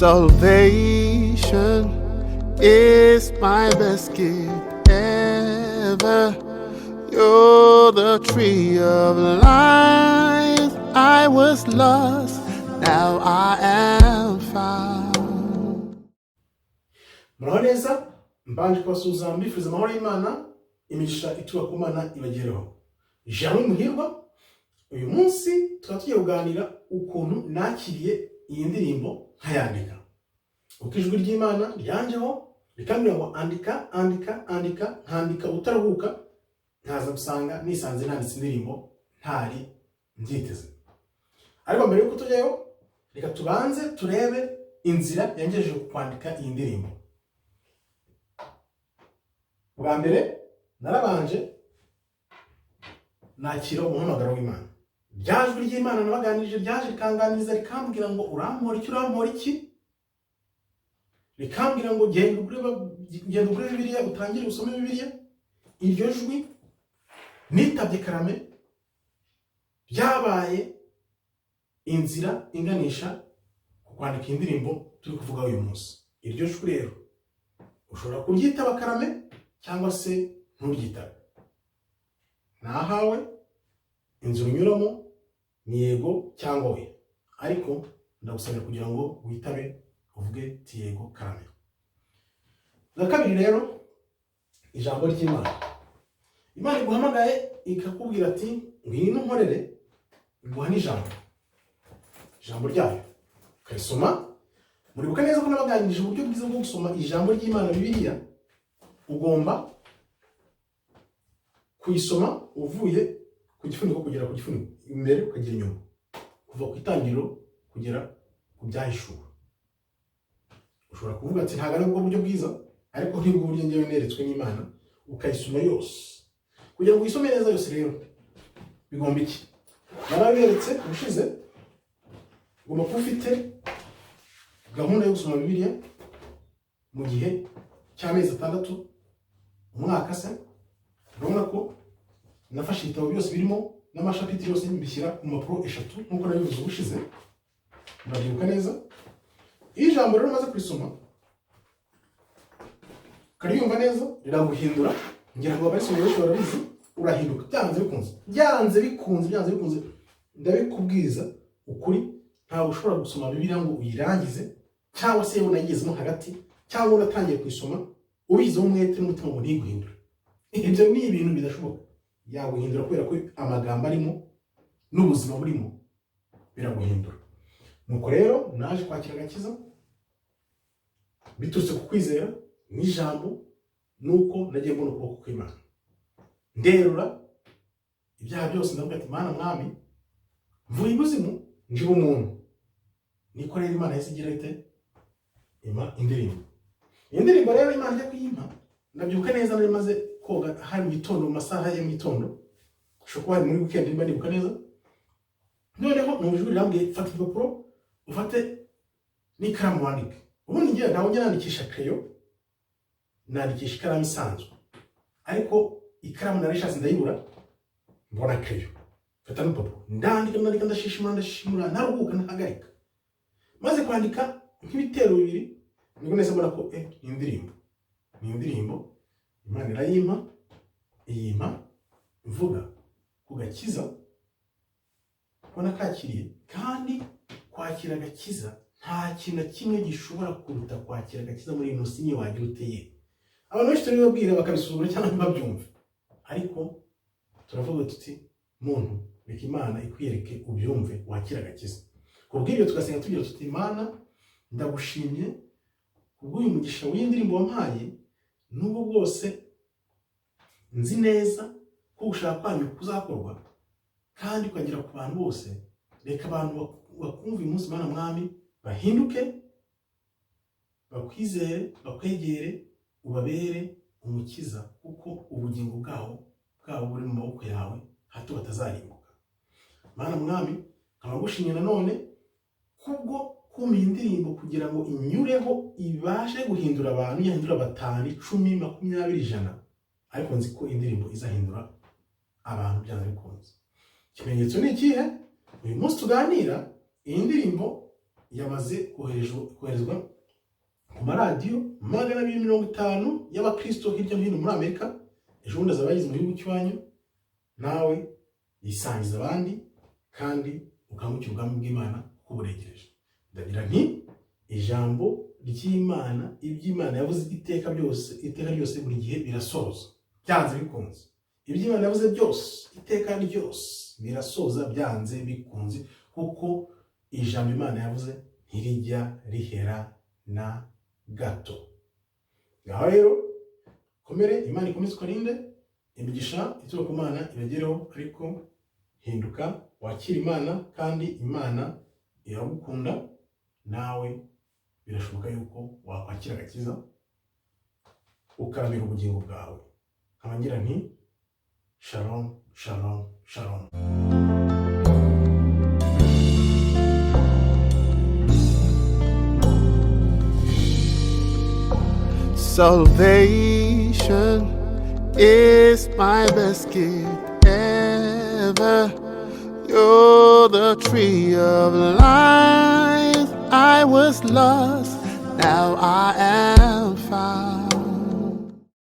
Salvation is my best gift ever. You're the tree of life. I was lost, now I am found. Muraho neza. Mbanje kubasuhuza, mbifuriza amahoro y'Imana, imigisha ituruka ku Mana ibagereho. Jean Muhirwa. Uyu munsi tukaba tugiye kuganira ukuntu nakiriye iyi ndirimbo nkayandika, uko ijwi ry'Imana ryanjeho rikambwira ngo andika, andika, andika, nkandika utaruhuka, nkaza gusanga nisanze nanditse indirimbo ntari mbyiteze. Ariko mbere y'uko tujyayo, reka tubanze turebe inzira yangejeje ku kwandika iyi ndirimbo. Bwa mbere narabanje nakira umuhamagaro w'Imana. Rya jwi ry'Imana nabaganirije ryaje rikanganiriza, rikambwira ngo urampora iki, urampora iki, rikambwira ngo genda ugure Bibiliya, utangire usome Bibiliya. Iryo jwi nitabye karame, byabaye inzira inganisha ku kwandika indirimbo turi kuvugaho uyu munsi. Iryo jwi rero ushobora kuryitaba karame cyangwa se nturyitabe. Nahawe inzira unyuramo ni yego cyangwa oya, ariko ndagusabira kugira ngo witabe, uvuge ti yego karame. Bwa kabiri rero, ijambo ry'Imana. Imana iguhamagaye ikakubwira ati ngwino nkorere, iguha n'ijambo, ijambo ryayo ukarisoma. Muribuka neza ko nabaganirije uburyo bwiza bwo gusoma ijambo ry'Imana, Bibiliya. Ugomba kuyisoma uvuye ku gifuniko kugera ku gifuniko, imbere ukagera inyuma, kuva ku itangiriro kugera ku Byahishuwe. Ushobora kuvuga ati ntabwo ari bwo buryo bwiza, ariko nibwo buryo ngewe neretswe n'Imana. Ukayisoma yose. Kugira ngo uyisome neza yose rero bigomba iki? Naraberetse ubushize, ugomba kuba ufite gahunda yo gusoma Bibiliya mu gihe cy'amezi 6, umwaka se. Urabona ko nafashe ibitabo byose birimo n'amashapitiri yose, mbishyira ku mpapuro eshatu nk'uko nabivuze ubushize, murabyibuka neza. Iyo ijambo rero umaze kurisoma ukaryumva neza, riraguhindura. Ngira ngo abarisoma benshi barabizi, urahinduka byanze bikunze, byanze bikunze, byanze bikunze. Ndabikubwiza ukuri, ntabwo ushobora gusoma Bibiliya ngo uyirangize, cyangwa se unayigezemo hagati, cyangwa unatangiye kuyisoma ubizeho umwete n'umutima, ngo ntiguhindure. Ibyo ni ibintu bidashoboka. Yaguhindura kubera ko amagambo arimo n'ubuzima burimo biraguhindura. Nuko rero naje kwakira agakiza biturutse ku kwizera n'ijambo, nuko nagiye mbona ukuboko kw'Imana, nderura ibyaha byose, ndavuga ati Mana Mwami, mvuye ibuzimu nje umuntu. Niko rero Imana yahise igira ite? Impa indirimbo. Iyi ndirimbo rero Imana ijya kuyimpa, ndabyibuka neza, nari maze koga, hari mu gitondo, mu masaha ya mu gitondo, ushobora kuba hari muri weekend niba nibuka neza. Noneho numva ijwi rirambwiye fata urupapuro, ufate n'ikaramu, wandike. Ubundi ngewe ntabwo njya nandikisha crayon, nandikisha ikaramu isanzwe, ariko ikaramu narishatse ndayibura, mbona crayon, mfata n'urupapuro, ndandika, ndandika, ndashishimura, ndashishimura, ntaruhuka, ntahagarika. Maze kwandika nk'ibitero bibiri, nibwo nahise mbona ko ni indirimbo, ni indirimbo. Imana irayimpa, iyimpa mvuga ku gakiza ubona kakiriye. Kandi kwakira agakiza, nta kintu na kimwe gishobora kuruta kwakira agakiza muri ino si, niyo wagira uteye. Abantu benshi turabibabwira bakabisuzugura cyangwa ntibabyumve, ariko turavuga tuti muntu, reka Imana ikwiyereke, ubyumve, wakire agakiza. Ku bw'ibyo tugasenga tugira tuti Imana, ndagushimye kubw'uyu mugisha w'indirimbo wampaye, nubwo bwose nzi neza ko gushaka kwanyu kuzakorwa kandi ukagera ku bantu bose. Reka abantu bakumva uyu munsi, Mana Mwami, bahinduke, bakwizere, bakwegere, ubabere umukiza, kuko ubugingo bwabo buri mu maboko yawe, hato batazarimbuka. Mana Mwami, nkaba ngushimye nanone kubwo kumpa iyi ndirimbo kugira ngo inyureho ibashe guhindura abantu. Yahindura batanu, 10, 20, 100, ariko nzi ko indirimbo izahindura abantu byanze bikunze. Ikimenyetso ni ikihe? Uyu munsi tuganira, iyi ndirimbo Yamaze koherezwa ku maradiyo 250 y'abakristo hirya no hino muri Amerika. Ejo bundi azaba yageze mu gihugu cy'iwanyu. Nawe yisangiza abandi kandi ukangukira ubwami bw'Imana kuko buregereje. Ndagira nti ijambo ry'Imana, iby'Imana yavuze iteka byose, iteka ryose, buri gihe birasoza byanze bikunze. Iby'Imana yavuze byose iteka ryose birasoza byanze bikunze, kuko ijambo Imana yavuze ntirijya rihera na gato. Ngaho rero komere, Imana ikomeze ikurinde, imigisha ituruka ku Mana ibagereho, ariko hinduka wakira Imana, kandi Imana iragukunda. Nawe birashoboka yuko wakwakira agakiza ukaramira ubugingo bwawe. Nkaba ngira nti shalom, shalom, shalom. Salvation is my best gift ever. You're the tree of life. I was lost, now I am found.